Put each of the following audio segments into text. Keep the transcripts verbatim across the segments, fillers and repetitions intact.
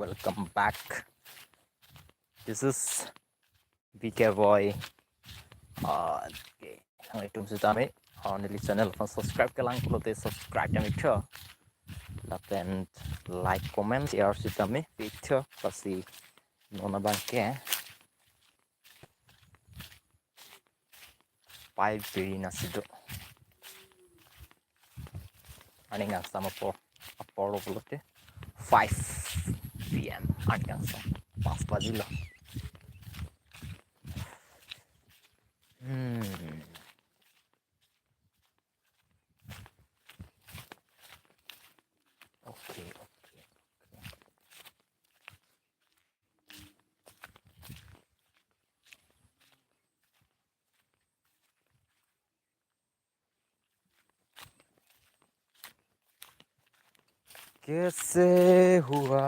Welcome back. This is B K Boy. Uh, okay. Nanglitum sitame, uh, neli channel aphan subscribe kelang pulote subscribe kami tho. Lapen like, comment, share sitame pi tho, lasi non abangke five P M nasi do. Arni kangsam apor, apor lo pulote five P M. Arni kangsam pas bajilo. Hmm. Okay, okay, okay. कैसे हुआ?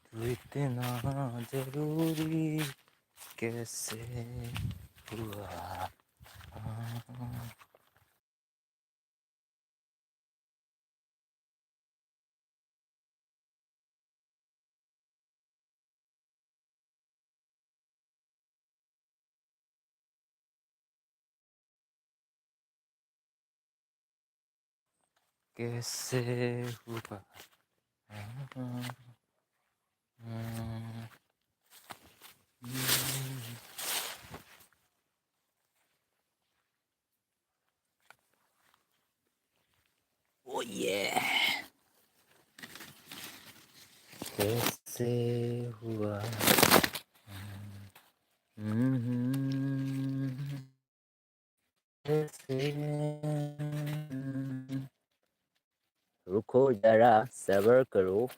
तू इतना जरूरी कैसे हुआ? कैसे हुआ? Oh yeah. कैसे हुआ? कैसे? रुको जरा, सबर करो।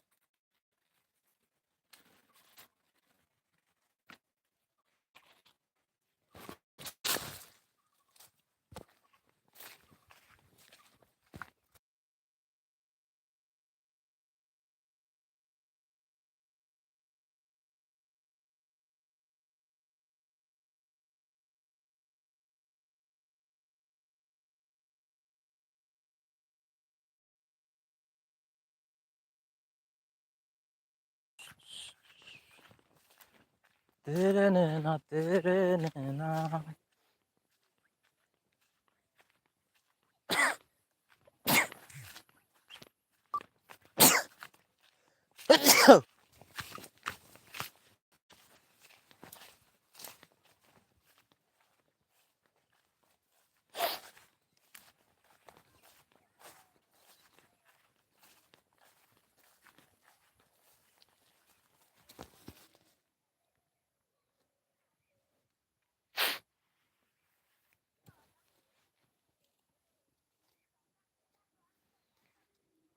Terenena, terenena.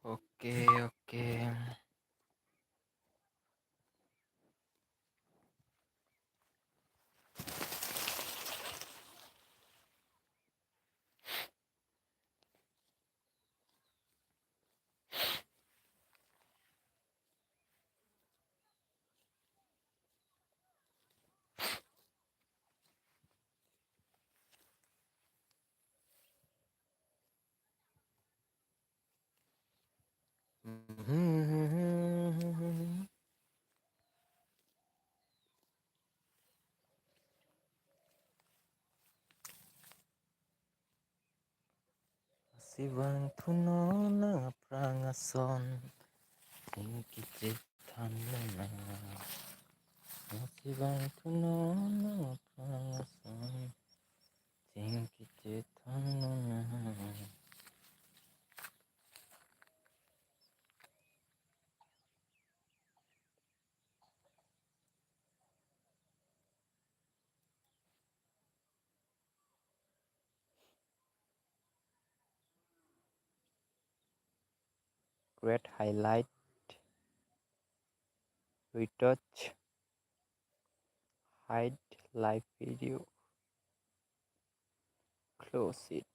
Oke, oke. Masivang thunon nang aphrang ason, chingki chethan nang. Masivang thunon nang aphrang ason, chingki chethan nang. Create highlight, retouch, hide live video, close it.